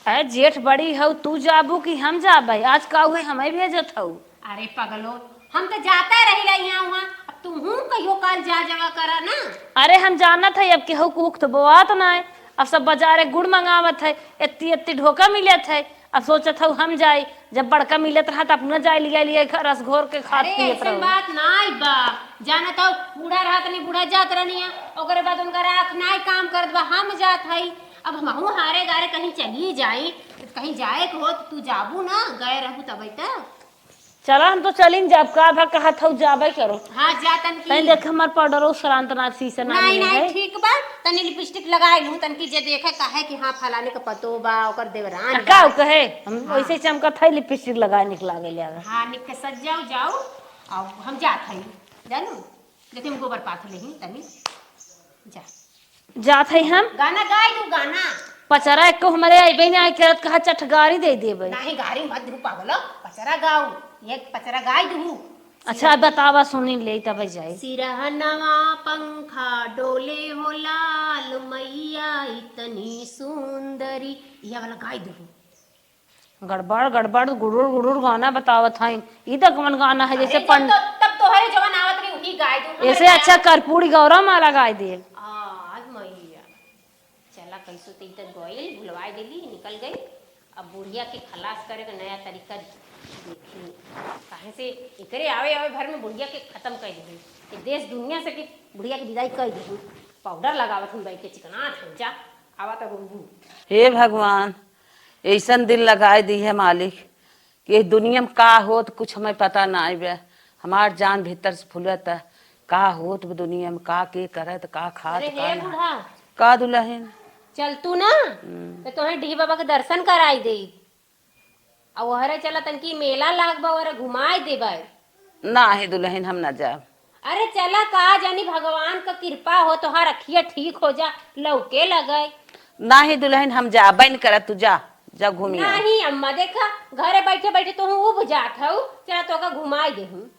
अरे जेठ बड़ी हऊ, तू जाबू कि हम जाबे? आज का हुए, हमें भेजत हऊ। अरे पगलो, हम तो जाता रही रही यहाँ वहाँ, अब तू हूँ कहियो काल जा जावा करा ना। अरे हम जानत है, अब केहू कुख तो बोआत ना है, अब सब बाजारे गुड़ मंगावत है, एत्ती एत्ती ढोका मिलत है, अब सोचत हऊ हम जाई, जब बड़का मिलत रहा त अपना जाए लिया लिया रस घोर के खात अरे पियत ऐसन रहो। बात नाई बा, जानत हऊ बूढ़ा रहत नहीं, बूढ़ा जात रहनी है, ओकरे बाद उनका राख नाई काम करत बा, हम जात हई। अब हमहू हारे गारे कहीं चली जाई, कहीं जाए के हो तो तू जाबू ना, गए रहबू तबे त। चला हम तो चलिन जाब, का भा कहत हऊ जाबे करो। हाँ जा तनकी। तनी देख हमार पाउडर उस सरांत ना सी से ना नहीं मिले नहीं है। ठीक बा, तनी लिपस्टिक लगाए लूँ तनकी जे देखे काहे कि हाँ फलाने के पतो बा ओकर देवरान आ, बा। का कहे हम हाँ। वैसे चमकत है लिपस्टिक लगाए निकला गए लगा। हाँ निक के सज जाओ जाओ, अब हम जात हई जानू, लेकिन गोबर पाथ लेही तनी जा। जात है हम। गाना गाई दू, गाना। पचरा एको हमरे अइबे ना करत, कहा चटगारी दे देबे। नाही, गारी मत दू पागलो, पचरा गाऊ। एक पचरा गाई दू। अच्छा, बतावा, सुनी ले, तब जाई। सिरहनवा पंखा डोले हो लाल मैया इतनी सुंदरी, ये वाला गाई दू। गड़बड़ गड़बड़ गुड़ुर गुड़ुर गाना बतावत हईन। ई त कवन गाना है, जैसे अरे, जब पंड- तो, तब तोहरे जवन आवत रही, वही गाय दू। हमरे ऐसे गाय अच्छा आवत कर्पूरी गौरा माला गाय दे। आज मैया, चला कैसो ते त गइल, भुलवाई देली, निकल गई। अब बुढ़िया के खलास करे के नया तरीका देखी, काहे से एकरे आवे आवे भर में बुढ़िया के खत्म कर देही। ये देश दुनिया से कि बुढ़िया के विदाई कर देही। पाउडर लगावत हम बैठ के चिकनात हम जा, आवा तो रोबू। हे भगवान, ऐसन दिल लगाए दी है मालिक कि इस दुनिया में का होत कुछ हमें पता ना आइबे। हमार जान भीतर से फूलत है, का होत बा दुनिया में, का के करत, का खात, अरे का हे ना। बूढ़ा। का दुल्हन? चल तू ना, हम्म। तो तोहे डीह बाबा के दर्शन कराई दे। आ ओहरे चला तनकी मेला लाग बा, ओहरे घुमाई देबे। नाही दुल्हन, हम ना जाब। अरे चला, का जानी भगवान का कृपा हो, तोहार अखिया ठीक हो जा, लौके लगे। नाही दुल्हन, हम जाबे न करत, तू जा, जा घूमी आ। नाही अम्मा, देखा घरे बैठे बैठे तो हूँ उब जात हऊ, चला तोका घुमाई देहूँ।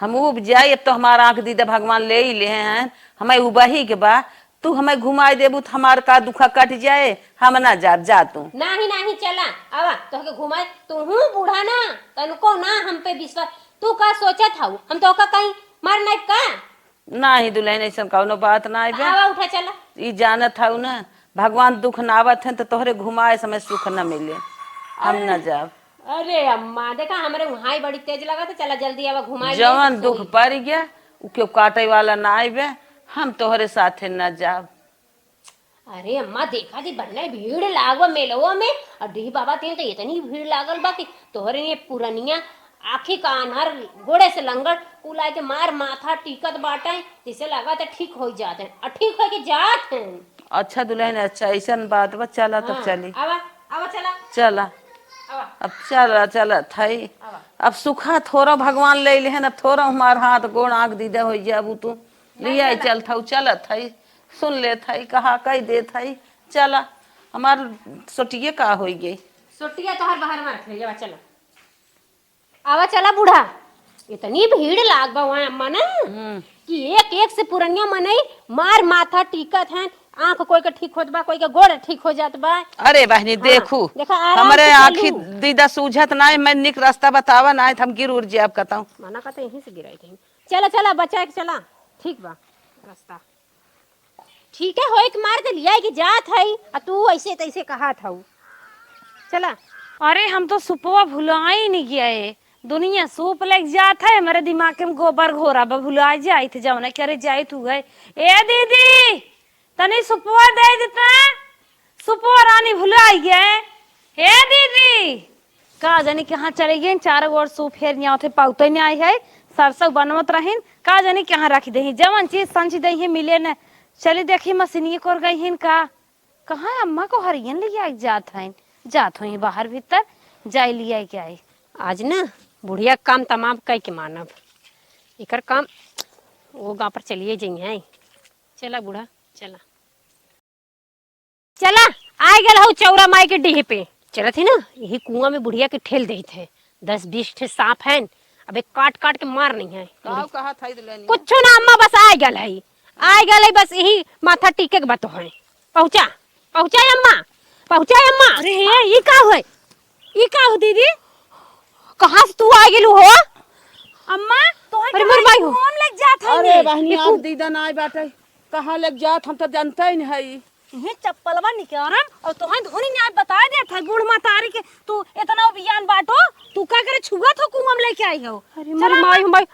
हम उब जाई, अब तो हमार आँख दीदा भगवान ले ही ले हैं, हमें उबही के बा, तू हमें घुमाई देबू तो हमार का दुखा कट जाए, हम ना जाब, जा तू। नाही नाही चला, आवा तोहके घुमाई, तू हूँ बूढ़ा ना, तनको ना हम पे विश्वास, तू का सोचत हऊ? हम तोहका कहीं मर नाइब का? नाही दुल्हन, ऐसन कौनो बात नाही बे। आवा, उठा, चला। ई जानत हऊ ना, भगवान दुख ना आवत हैं तो तोहरे घुमाए समय सुख न मिले। हम न अरे, जाब। अरे अम्मा, देखा हमरे उहाँ ही बड़ी तेज लगा, तो चला जल्दी आवा, घुमाई ले, जवन तो दुख सोई। पड़ गया, उ केहू काटे वाला ना आइबे, हम तोहरे साथे न जाब। अरे अम्मा, देखा थी बन्ने भीड़ लागो मेलवो में, और डीह बाबा तीन तो इतनी भीड़ लागल बा कि तोहरे ये पुरनिया आँखी का आन्हर, गोड़े से लंगड़, कुल आए के मार माथा टीकत बाटे, जैसे लगा तो ठीक हो जात हैं, और ठीक हो के जात हैं। अच्छा दुल्हन, अच्छा ऐसन बात बा, चला तब हाँ, चली। आवा, आवा चला। चला। आवा। अब चला, चला थाई। आवा। अब सुखा थोड़ा भगवान ले लेहन, अब थोड़ा हमार हाथ गोड़ आँख दीदा हो जाबू तू। नहीं लिया चला। चल थाऊ, चलत हई, सुन लेत हई, कहा कह देत हई, चला, हमार सोटिये का होई गई। सोटिया तोहर बाहर में रख ले, आवा चला। आवा चला बूढ़ा, इतनी भीड़ लाग बा वहाँ अम्मा ना, हम्म। कि एक एक से पुरनिया मनई मार माथा टीकत हैं, आँख कोई के ठीक होत बा, कोई के गोड़ ठीक हो जात बा। अरे बहनी, हाँ, देखू, देखा, आराम हमरे से आँखी चलू। दीदा सूझत ना है, मैं निक रास्ता बतावा ना है, तो हम गिर उड़ जाब कतहूँ। मना कहते यहीं से गिराई कहीं। चला, चला, बचा के चला। ठीक बा रास्ता। ठीक है, होई के मार दे लिया कि जात है, आ तू ऐसे तैसे कहा था। चला। अरे, हम तो सुपवा भुलाई नहीं गया है। दुनिया सूप लेके जात है, हमारे दिमाग के में गोबर घोरा बा, भुला जाइत जौन करे जाइत हुए। ए दीदी, तनी सुपवा दे देता। सुपवा रानी भुलाई गए। हे दीदी, का जानी कहाँ चली गई, चार गो और सूप फेर नहीं आवत है, पाउते नहीं आई है, सरसों बनवत रहीन, का जानी कहाँ रख दे, जवन चीज संची दे है मिले न। चली देखी मशीनिये कोर गई हिन का। कहाँ अम्मा को हरियन लियाइ के जात हइन? जात होई बाहर भीतर, जाई लियाइ के आई। आज ना बुढ़िया क काम तमाम कइ के मानब। एकर काम वो गाँव पर चलिए जइहैं। चला बूढ़ा, चला। चला, आइ गल हऊ चौरा माई के डीह पे। चलत ही ना, यही कुआँ में बुढ़िया के ठेल देत है। दस बीस ठे साँप हैं, अबे काट काट के मार नहीं है। काऊ कहा था इधर लेनी? कुछो ना अम्मा, बस आइ गल है, आइ गल है, बस यही माथा टीके के बात है। पहुँचा, पहुँचा अम्मा, पहुँचा अम्मा। अरे हे, ई का होय? ई का हो दीदी? कहाँ से तू आइ गेलू हो? अम्मा, तोहे अरे मोर माई हो। कुआँ में लेके जात है अरे ने। बहनी, ये कु- आँख दीदा ना आइ बाटे। कहाँ लेके जात, हम तो जानते ही नहीं है। इहे चप्पलवा निकारम और तोहे धोनी न्याय बताइ देत है, बूढ़ मतारी के तू इतना उबियान बाटो, तू का करे छुआ थो कुआँ में लेके आई हो? अरे चला मोर माई, माई,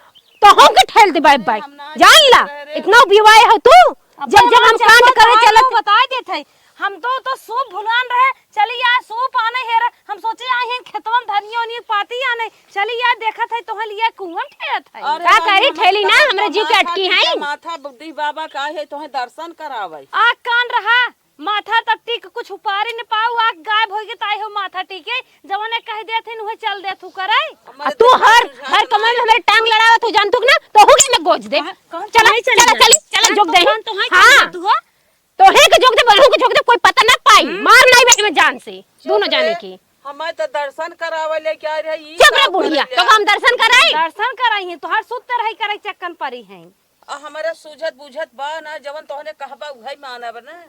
तो हम के ठेल दे बाई, बाई। हम ना जान ला, रे। इतना उबियाए हो तू। अब जब, जब हम कांड करे चलत बताइ देत है, हम तो, तो सूप भुलान रहे, चली आ सूप आने हेर, हम सोचे आई हैं खेतवन धनिया ओनिया पाती आने, चली आ देखत है तोहे लिया कुआँ ठेलत है। अरे का करी, ठेली ना, हमरे जीव के अटकी है। माथा बुद्धि बाबा का है, तोहे दर्शन करावे। आ कान रहा, माथा तब टीक कुछ उपारी न पाऊ, आँख गायब होइगे ताई हो माथा टीके, जवने कह देथिन उहे चल देथु करे। आ तू हर, हर कमर में हमरे टांग लड़ावत हो, जानतू कि ना, तोहू के मैं गोज दे। चला, चला, चली, चला, जोग दे। हाँ। तोहे के जोग दे, बहू के जोग दे, कोई पता ना पाई। हम्म। मार नाई बैठ में जान से, दोनों जाने की। हमारे तो दर्शन करावे लेके आ रहे, ई चुप रे बुढ़िया, तो हम दर्शन कराई? दर्शन कराई हैं, तोहार सुत रही करे चक्कन परी हैं। आ हमारा सूझत बूझत बा ना, जवन तोहने कहबा उहे मानब ना।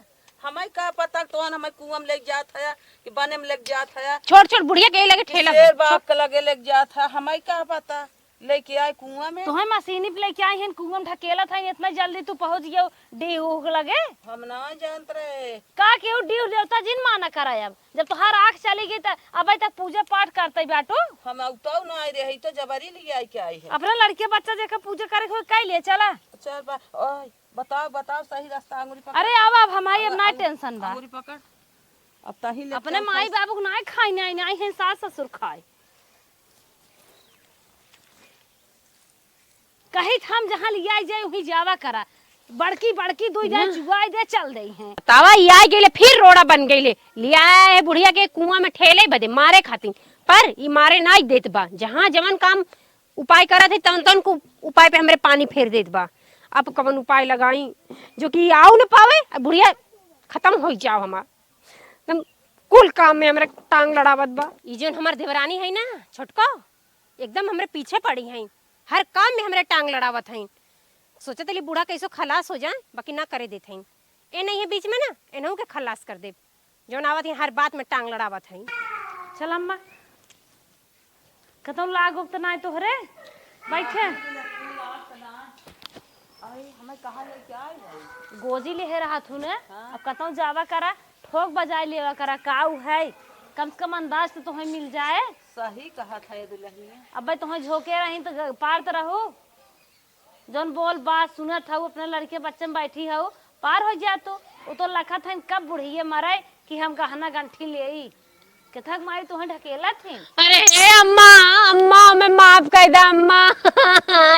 हमारे का पता तोहन हमारे कुआं में लेके जात हया कि बने में लेके जात हया। छोड़, छोड़, बुढ़िया के लगे ठेला शेर दे। बाप के लगे लेके जात है, हमारे का पता। लेके आए कुआं में। तोहे मशीनी पे लेके आई हन, कुआं में ढकेलत हन, इतना जल्दी तू पहुंच गयो डीह उह लगे। हम ना जानत रहे। का केहू डीह देवता जिन माना करायब? जब तोहार आँख चली गई त अबे तक पूजा पाठ करते बाटू। हम उताऊ ना आए रहे, तो जबरी ले आए के आए हैं। अपना लड़के बच्चा जेकर पूजा करे के होई, कई ले चला। चल बा, ओए, बताओ, बताओ सही रास्ता, अंगुरी पकड़। अरे आवा, अब हमारी अब अंग-, ना अंग-, टेंशन बा। अंगुरी पकड़। अब तही ले अपने चल, माई चल। बाबू को ना खाई, नहीं, नहीं है सास ससुर खाए। कहित हम जहाँ लियाई जाए, वहीं जावा करा। बड़की, बड़की दुई जाए ना। चुआई दे, चल देई हैं। तावा ई आइ गइले, फिर रोड़ा बन गइले। लियाए है बुढ़िया के कुआं में ठेले बदे, मारे खातिर। पर ई मारे नाई देत बा। जहाँ जवन काम उपाय करत है, तवन तवन को उपाय पे हमरे पानी फेर देत बा। अब कवन उपाय लगाई, जो कि आऊ न पावे, अब बुढ़िया खतम होइ जाओ हमार। एकदम कुल काम में हमरा टांग लड़ावत बा। ई जौन हमार देवरानी है ना, छोटको, एकदम हमरे पीछे पड़ी हैं। हर काम में हमरे टांग लड़ावत हैं। सोचत हली बूढ़ा कैसो खलास हो जाए, बाकी ना करे देत हैं। ए नहीं है बीच में ना, एनहू के खलास कर देब। जौन आवत हैं, हर बात में टांग लड़ावत हैं। चल अम्मा, कतौ लाग उग त नाय तोहरे? बैठे। अरे, हमें कहाँ लेके आए हो? गोजी लेहे रहत हूँ ने। हाँ। अब कतौ जावा करा, ठोक बजाए लेवा करा, का उ है? कम से कम अंदाज तो तोहे मिल जाए। सही कहत है दुल्हनिया। अबे तोहे झोंके रही तो ग-, पार तो रहू। जौन बोल बात सुनत हऊ, अपने लड़के बच्चे में बैठी हऊ, पार हो जा तू। वो तो लखत हन कब बुढ़िए मरे कि हम गहना गंठी लेई। केथक मारी तोहे ढकेलत हन। अरे हे अम्मा, अम्मा, हमें माफ कर दे अम्मा।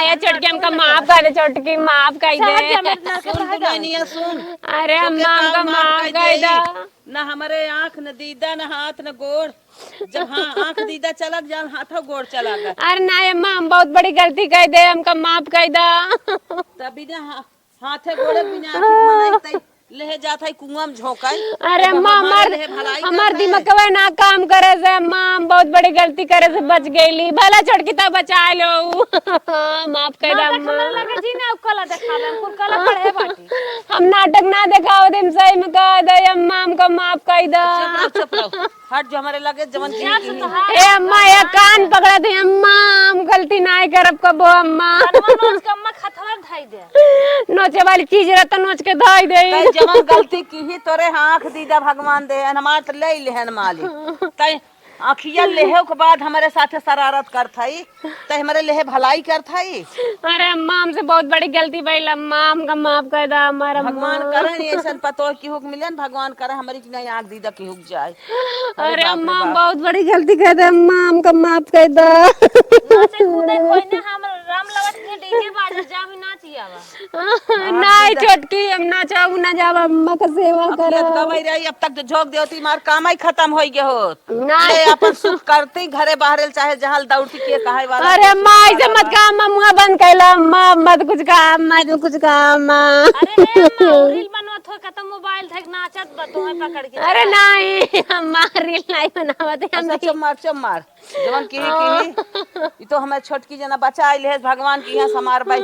ये छोटकी हमका माफ कर दे, छोटकी माफ कर दे। सुन दुल्हनिया, सुन। अरे अम्मा, हमका माफ कर दे। ना हमारे आँख, न दीदा, न हाथ, न गोड़। जब हाँ, आँख दीदा चलक जान, हाथो गोड़ चला गए। अरे ना अम्मा, हम बहुत बड़ी गलती कर दे, हमका माफ कर दे। तभी ना हा-, हाथे गोड़े बिना आँख मनाई तई लेहे जात है कुआं में झोंकाई। अरे अम्मा, हमार, हमार दिमकवा ना काम करे से अम्मा, हम बहुत बड़ी गलती करे से बच गईली। भला छोटकी त बचा लो। माफ कर दे अम्मा। लगे जी ना, कला देखावे, हम कुल कला पढ़े बाटी। हम नाटक ना देखाओ दिन सही में कह दे अम्मा, हमका माफ कर दे। चुप रहो, चुप रहो। हट जो हमारे लगे जवन जी की। ए अम्मा, ये कान पकड़ा दे अम्मा, हम गलती नाय करब कबो अम्मा। कनवा नोच के अम्मा खतवा धाई दे। नोचे वाली चीज रहे तो नोच के धाई दे। तै जवन गलती की ही तोरे आँख दीदा भगवान दे, हमार तो ले लेहन मालिक। तै आँखिया लेहे के बाद हमारे साथे शरारत करत हई, तै हमारे लेहे भलाई करत हई। अरे अम्मा, हमसे बहुत बड़ी गलती भइल अम्मा, हमका माफ कर दे हमार अम्मा। भगवान करे ऐसन पतोह की हुक मिले न, भगवान करे हमारी की नहीं आँख दीदा की हुक जाए। अरे अरे बाप रे अम्मा, बाप। बहुत बड़ी गलती कर दे अम्मा, हमका माफ कर दे। नाचे कूदे कोई ना, हम राम लवट के डीजे बाजत जा, अभी नाच आवा। नाहीं छोटकी, हम नाचब ना जाब, अम्मा का सेवा अब करब। गवाई रही, अब तक तो झोंक देवती, मार काम ही खतम होइ गए होत। नाहीं। ले, अपन सुख करती, घरे बाहरे चाहे जहाँ दौड़ती के कहे वाला अरे कुछ अम्मा, ऐसे मत कहा अम्मा, मुँह बंद कैला अम्मा, मत कुछ कहा अम्मा, जो कुछ कहा अम्मा। अरे रे अम्मा, रील बनवत हो, कतम मोबाइल धक नाचत बा, तोहे पकड़ के। अरे नाहीं अम्मा, रील नाहीं बनावत है हम। अच्छा, चुप मार, चुप मार। जवन किही, किही, ई तो हमार छोटकी जना बचाइ लेहस भगवान की यहाँ से हमार भाई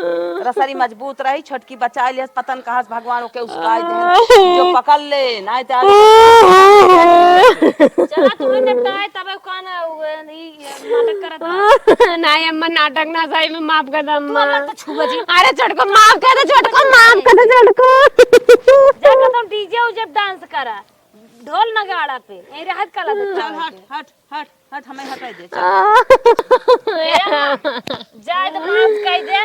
रसरी मजबूत रही, छोटकी बचाइ लेहस, पता न कहाँ से भगवान ओके उसकाइ देहन, जो पकड़ ले, नाहीं तो आगे चला, तुम्हें निपटाए, तबे कौन, ई नाटक करत बा। नाहीं अम्मा, नाटक ना, सही में माफ कर दे तू अम्मा। अम्मा तो छुआ जी। अरे छोटको माफ कर दे, छोटको माफ कर दे, छोटको। जाके तुम डीजे उजे डांस करा, ढोल नगाड़ा पे, यहीं रहत कला चल, हट, हट। हट, हट, हमें हटाई दे, चल। ए अम्मा, जाए तो माफ कई दे।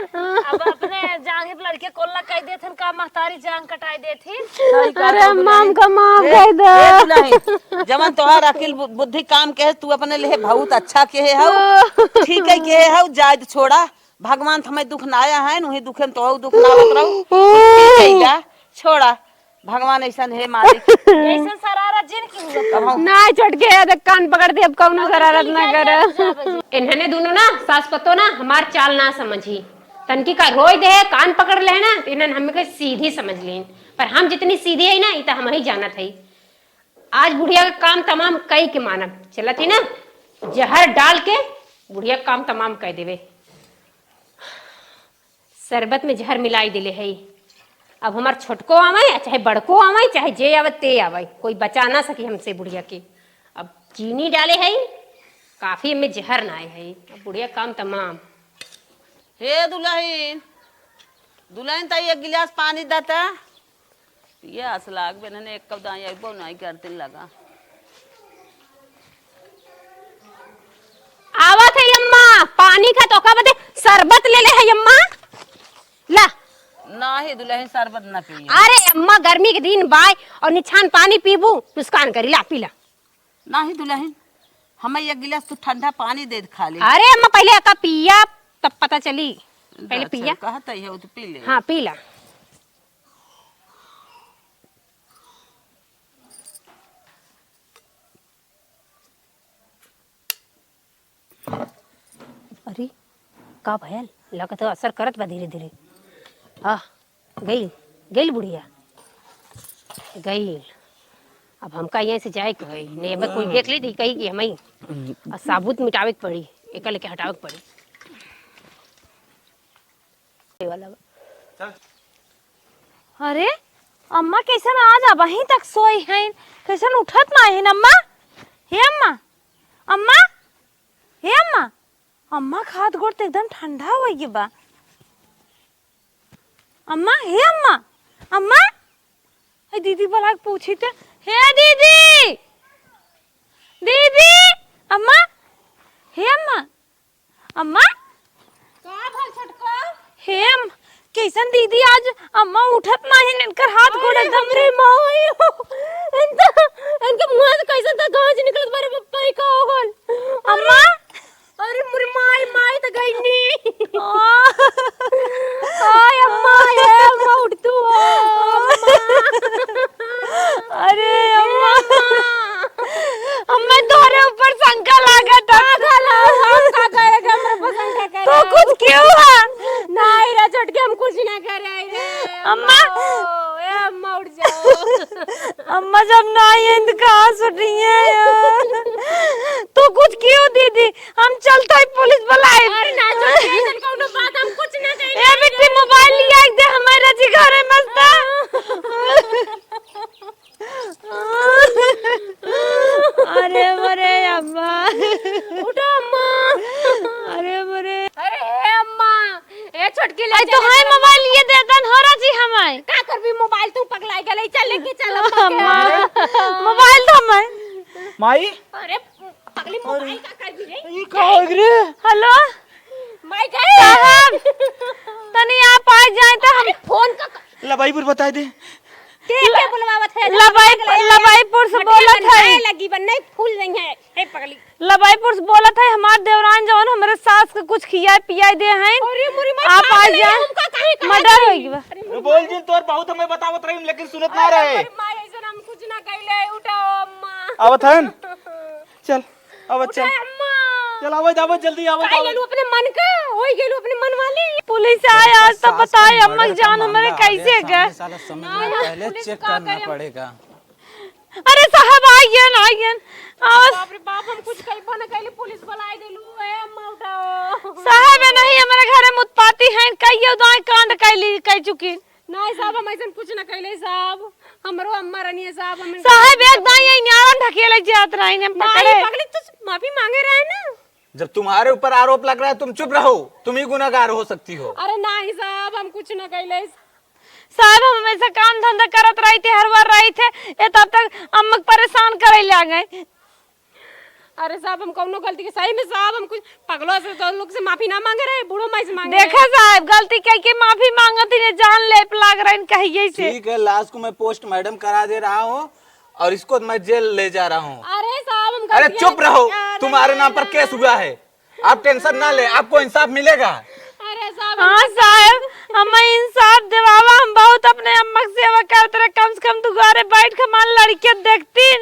अब अपने जांग पे लड़के कोल्ला कई देथन का महतारी जांग कटाई देथी। सही कहा अरे तो अम्मा, दुल्हन। हमका माफ ए, कई दे। ए दुल्हन, जवन तोहार अकिल बु-, बुद्धि काम के है, तू अपने लिए बहुत अच्छा के है हऊ, ठीक है के है हऊ, जाए तो छोड़ा। भगवान थमे दुख ना आया है, उही दुखे में तो दुख ना आवत रहू। ठीक है गा, छोड़ा। भगवान ऐसन है मालिक। ऐसन शरारत जिन की हुआ। अब हम नाहीं छोटके, अब कान पकड़ दे, अब कौनो शरारत ना करे। इन्हने दुनो ना, सास पतो ना, हमार चाल ना समझी। तनकी का रोइ दे, कान पकड़ ले ना, तो इन्हने हमके सीधी समझ लीन। पर हम जितनी सीधी है ना, इतना हम ही जानत है। आज बुढ़िया का काम तमाम कई के मानब। चलत ही ना, जहर डाल के बुढ़िया का काम तमाम कई देवे। शरबत में जहर मिलाई देले है। अब हमार छोटको आवे, चाहे बड़को आवे, चाहे जे आवे, ते आवे, कोई बचा ना सकी हमसे बुढ़िया के। अब चीनी डाले है, काफी में जहर ना आए है। अब बुढ़िया काम तमाम। हे दुल्हन, दुल्हन, ताई एक गिलास पानी देता। पियास लाग बे, इन्हने एक कप दाई अइबो नाई करतिन लगा। आवत है अम्मा, पानी का तोका बदे शरबत ले ले है अम्मा। ला। नाही दुल्हन, शरबत ना पिए। अरे अम्मा, गर्मी के दिन बाय और निछान पानी पीबू, नुकसान करी, ला पी ला। नाही दुल्हन, हमें एक गिलास तू ठंडा पानी दे दे खाली। अरे अम्मा, पहले एका पिया, तब पता चली। पहले अच्छा, पिया। कहत है, वो तो पी ले। हाँ, पी ला। अरे, का भयल? लगत है असर करत बा धीरे धीरे। आह, गइल, गइल बुढ़िया, गइल। अब हमका यहाँ से जाए के होई, नहीं अब कोई देख ली तो कही कि हमें आ साबूत मिटावे के पड़ी, एका लेके हटावे के पड़ी। ये वाला बा। चल। अरे, अम्मा कैसन आज अबहीं तक सोई हैं, कैसन उठत ना हैं अम्मा? हे अम्मा, अम्मा, हे अम्मा, अम्मा का हाथ गोड़ तो एकदम ठंडा होइ गए बा। अम्मा, हे अम्मा, अम्मा, ए दीदी बुला के पूछी तो, हे दीदी, दीदी, अम्मा, हे अम्मा, अम्मा। का भल छोटको? हे अम-, कैसन दीदी आज अम्मा उठत नाहीं, इनकर हाथ गोड़ अरे एकदम हमरे माई हो। इनका, इनके मुंह से कैसन तो गंज निकलत बारे पप्पा, ई का हो गल? अम्मा। अरे मोरे माई, माई तो गई नी। आ। हाय अम्मा, ए अम्मा उठ तू हो। अम्मा। अरे अम्मा। अम्मा तोरे ऊपर शंका लागत है। पागल हो, हम का करे के हमरा पर शंका करे? तो कुछ क्यों है? नहीं रे छोटके, हम कुछ ना करे रे। अम्मा। ओ, ए अम्मा उठ जाओ। अम्मा जब ना आई है तो कहाँ से उठी है यार? तो कुछ क्यों दीदी? हम चलता है पुलिस बुलाए। अरे ना छोटके, ऐसन कौनो बात हम कुछ ना कही। ए बेटी मोबाइल लिया दे हमारा जी घरे मस्त। अरे मरे अम्मा। उठो अम्मा। अरे मरे। अरे हे अम्मा, ए छोटकी ले अरे तो चल हाय अम्मा। मोबाइल ये दे दन हो राजी हमाय। का करबी मोबाइल तू पगलाई गेले, चल लेके चल अम्मा के। अम्मा, मोबाइल तो हमाय। माई। अरे पगली मोबाइल का करबी रे? ई का हो रे? हेलो। माई गए। साहब, तनी आप आ जाए तो हम अरे फोन का क- लबाई पर बताई दे। के, के बुलवावत है? लबाई, लबाईपुर से बोलत है। लगी बन नहीं फूल नहीं है। हे पगली। लबाईपुर से बोलत है, हमार देवरान जवन हमरे सास के कुछ खियाए पियाए दे हैं। अरे मोरी माई, आप आ जाए। हमका काहे कहा मर्डर हो गया। अरे बोल जिन, तोर बहुत हमें बतावत रही, लेकिन सुनत ना रहे। अरे माई, ऐसे हम कुछ ना कहले, उठाओ अम्मा। आवत हन। चल, आवत चल। उठा अम्मा। चल, आवत, आवत, जल्दी आवत, काहे आवत। गेलू अपने मन का? होई गेलू अपने मन वाली। पुलिस आए आज तो बताए अम्मा के जान हमारे कैसे गए। साला समझ में पहले चेक करना पड़ेगा। अरे साहब, आइए ना, आइए। बाप रे बाप, हम कुछ कइबो ना कइली, पुलिस बुलाए देलू। ए अम्मा, उठाओ। साहब है नहीं, हमारे घर में उत्पाती हैं, कहियो दाएं कांड कइली, कह चुकी। नहीं साहब, हम ऐसन कुछ ना कइले साहब, हमरो अम्मा रहनी है साहब, हम साहब एक दाएं यही न्यारन ढकेले जात रही, हम नहीं, पकड़े। पगली, तू माफी मांगे रहे ना। जब तुम्हारे ऊपर आरोप लग रहा है, तुम चुप रहो, तुम ही गुनाहगार हो सकती हो। अरे नहीं साहब, हम कुछ ना कइले। साहब, हम ऐसा काम धंधा करत रही थे, हर बार रही थे, ये तब तक अम्मा के परेशान करे लागे। अरे साहब, हम कौनो गलती के, सही में साहब, हम कुछ पगलो से तो लोग से माफी ना मांगे रहे, बूढ़ो माई से मांगे रहे। देखा साहब, गलती कह के माफी मांगत ही ने, जान ले लाग रही कहिए से। ठीक है, लाश को मैं पोस्टमार्टम करा दे रहा हूँ और इसको मैं जेल ले जा रहा हूँ। अरे साहब, हम अरे गलतियाँ चुप रहो, नहीं, अरे तुम्हारे नाम पर नहीं, केस हुआ है, आप टेंशन ना ले, आपको इंसाफ मिलेगा। अरे साहब, हाँ साहब, हमें इंसाफ दिवावा, हम बहुत अपने अम्मा की सेवा करत रहे, कम से कम दुआरे बैठ के हमार लड़कियाँ देखती।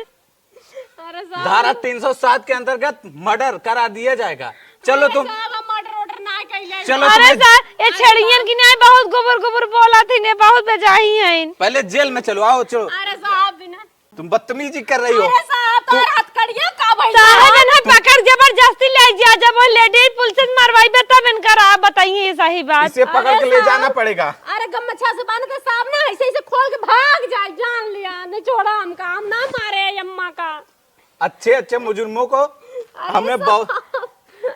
अरे साहब। धारा तीन सौ सात के अंतर्गत मर्डर करा दिया जाएगा। चलो अरे तुम साहब, हम मर्डर वर्डर ना कइले। चलो अरे तुम्हें साहब, ये छेड़ियन की नहीं बहुत गोबर गोबर बोला थी ने, बहुत बेजाही हैं। पहले जेल में चलो, आओ चलो। अरे साहब, बिना तुम बदतमीजी कर रही हो। अरे साहब, तू तोर हथकड़िया का भइल? साहब, इन्हें पकड़ जबरदस्ती ले जा, जब वो लेडीज पुलिस से मरवाई बे, तब इनका राह बताइए ये सही बात। इसे पकड़ अरे के ले साहब, जाना पड़ेगा। अरे गमछा से बांध के साहब ना, ऐसे, ऐसे खोल के भाग जाए, जान लिया, नहीं छोड़ा हमका, हम ना मारे अम्मा का। अच्छे, अच्छे मुजरिमों को अरे हमें बहुत साहब।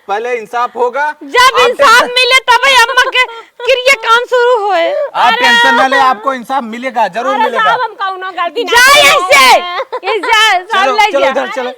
पहले इंसाफ होगा। जब आप इंसाफ टेंशन मिले तब अम्मा के क्रिया काम शुरू होए। आप अरे टेंशन ना ले, आपको इंसाफ मिलेगा, जरूर अरे मिलेगा। साहब, हम कौनो गलती ना जाए कइले। ऐसे, ये जाए, साहब चलो, ले चलो जा। इधर चलो।